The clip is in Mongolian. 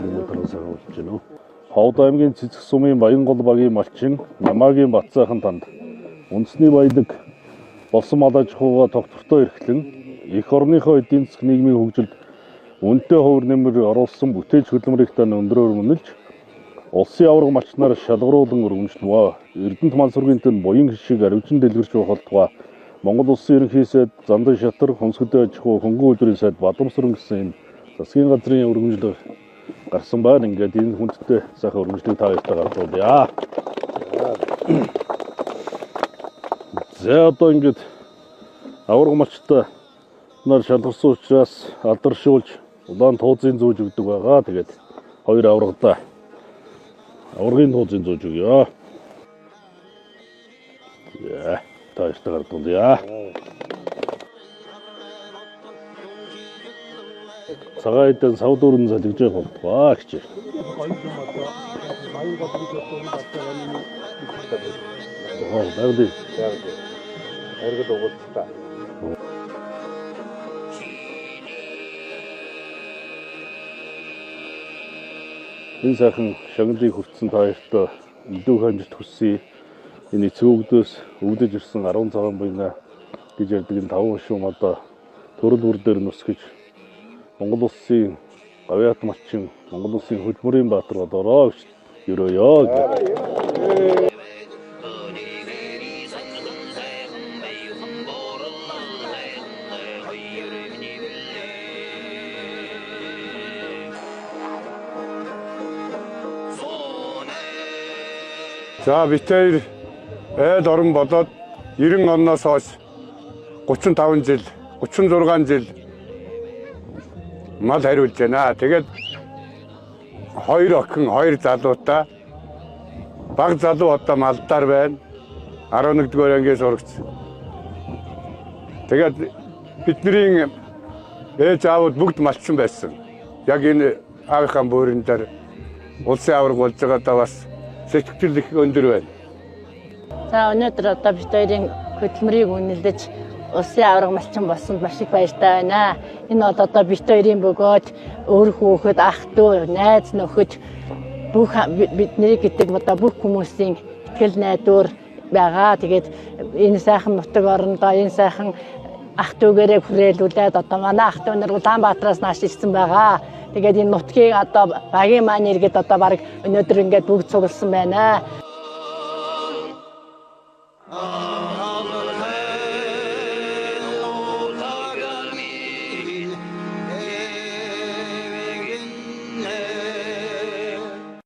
Хөрөнгө таран сайхан болж байна уу? Ховд аймгийн Цэцэг сумын Баянгол багийн малчин Намаагийн Батсайхан танд үндэсний баялаг болсон мал аж ахуйгаа тогтвортой эрхлэн эх орныхоо эдийн засаг нийгмийн хөгжилд үнэтэй хувир нэмэр оруулсан бүтээлч хөдөлмөрийг тань өндрөөр мөнөлж улсын аварга малчнаар шалгаруулан өргөмжлөвөө. Эрдэнэт мансургийн тань буян хишиг аривжин дэлгэрч явах болтугай Монгол улсын ерөнхий сайд Зандан Шатар, Хүнсгөдөө аж ахуй хөнгөн үйлдвэрийн сайд Бадамсран гэсэн энэ засгийн газрын өргөмжлөл гарсан байна. Ингээд энэ хүндтэй сайхан өргөмжлийг та хоёртой гаргуулъя. За одоо ингээд аварга малчтай нар шалгарсан учраас алдаршуулж улаан туузын зүүж өгдөг байгаа. Тэгээд хоёр аваргадаа аваргын туузын зүүж өгье. За та хоёртой гаргуулъя. Цагаан эдэн сав дүүрэн залгиж явах болтугай гэж. Аа, байгалийн. Хайргал угуулцтай. Энэ сайхан шагналыг хүртсэн та хоёртой илүү их амжилт хүсье. Энэ эцэг өвгдөөс өвдөж ирсэн 10 цагаан буяна гэж ярьдаг энэ таван шум одоо төрөл бүр дээр нүсгэж Монгол улсын гавьяат малчин, Монгол улсын хөдөлмөрийн баатар болоорой гэж өрөөё гэж. За бид хоёр айл орон болоод 90 оноос хойш 35 жил, 36 жил мал хариулж байна. Тэгээд хоёр охин, хоёр залуутай баг залуу одоо малдаар байна. 11 дугаар ангийн сурагч. Тэгээд бидний ээж аавууд бүгд малчин байсан. Яг энэ аавынхаа бөөрөн дээр улсын аварга болж байгаадаа бас сэтгэл их өндөр байна. За өнөөдөр одоо бид хоёрын хөдөлмөрийг үнэлж улсын аварга малчин болсонд маш их баяртай байна. Энэ бол одоо бид хоёрын бөгөөд өөр хүүхэд, ах дүү, найз нөхөд бүх бидний гэдэг одоо бүх хүмүүсийн итгэл найдвар байгаа. Тэгээд энэ сайхан нутаг орондоо энэ сайхан ах дүүгээрээ хүрээлүүлээд одоо манай ах дүү нар Улаанбаатараас нааш ирсэн байгаа. Тэгээд энэ нутгийн одоо багийн маань иргэд одоо баг өнөөдөр ингээд бүгд цугласан байна.